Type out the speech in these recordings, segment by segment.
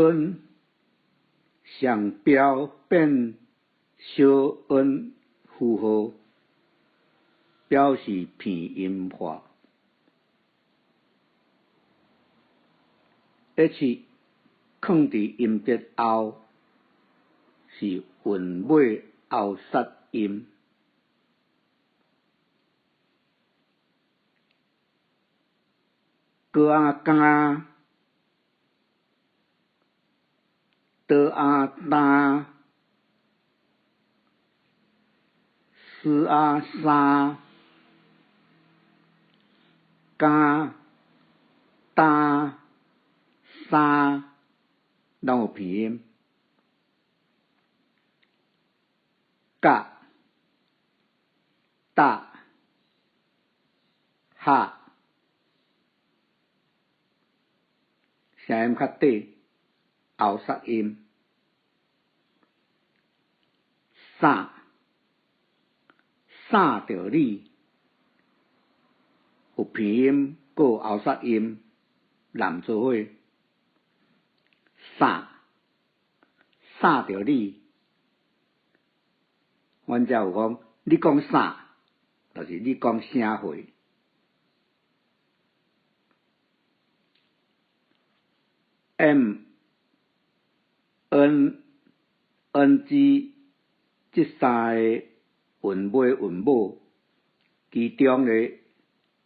N 上標變小 n 符號，表示片音化。H 囥佇音節後，是韻尾後殺音。高仔敢，桌仔担，丝仔衫，敢、担、衫，攏有鼻音。甲、搭、哈，聲音較短，後塞音。啥，啥著你，有鼻音，閣有後塞音，摠做伙。啥，啥著你，阮遮有講，你講啥，就是你講啥話。M、N、N、G 這三个韻尾韻母，其中的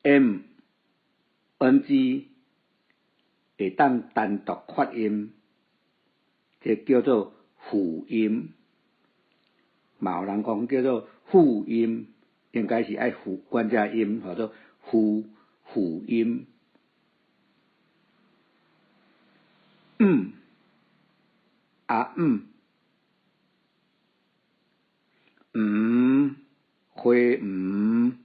M、N、G 會當單獨發音，這叫做輔音。嘛有人講叫做輔音，應該是愛輔，關這音，號做輔輔音。嗯，啊嗯，嗯，花黃，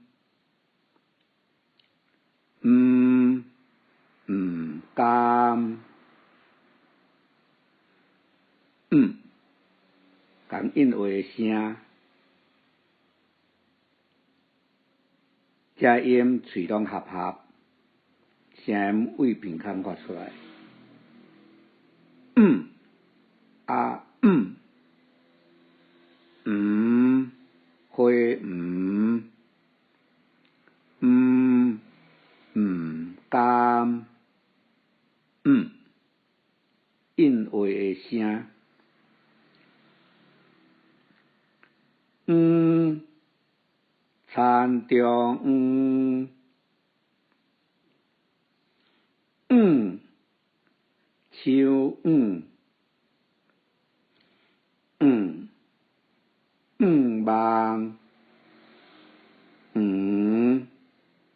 嗯，毋甘，嗯，仝韻話的聲，這音喙攏合合，聲音對鼻孔發出來。嗯，啊嗯，黃，花黃，嗯，毋甘，嗯，韻話的聲，嗯，田中黃，嗯，樹黃，嗯，黃網，黃，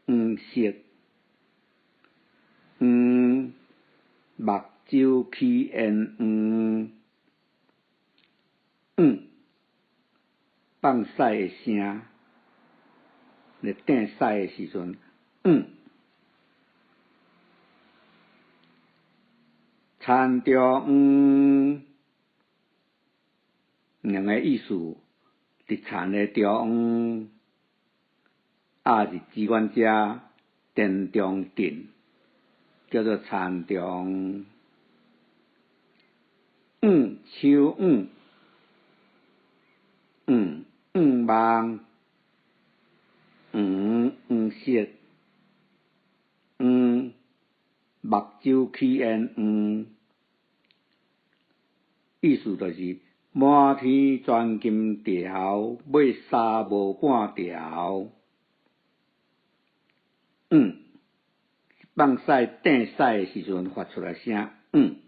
黃色，黃，目睭起煙黃，嗯，放屎的聲，咧硯屎的時陣，嗯，田中黃，兩个意思，佇田的中央，抑是指阮遮田中鎮，叫做田中。黃，樹黃，黃，黃網，黃，黃色，黃，目睭起煙黃，意思就是滿天鑽金條，買衫無半條。嗯，放屎硯屎的時陣發出來聲，嗯。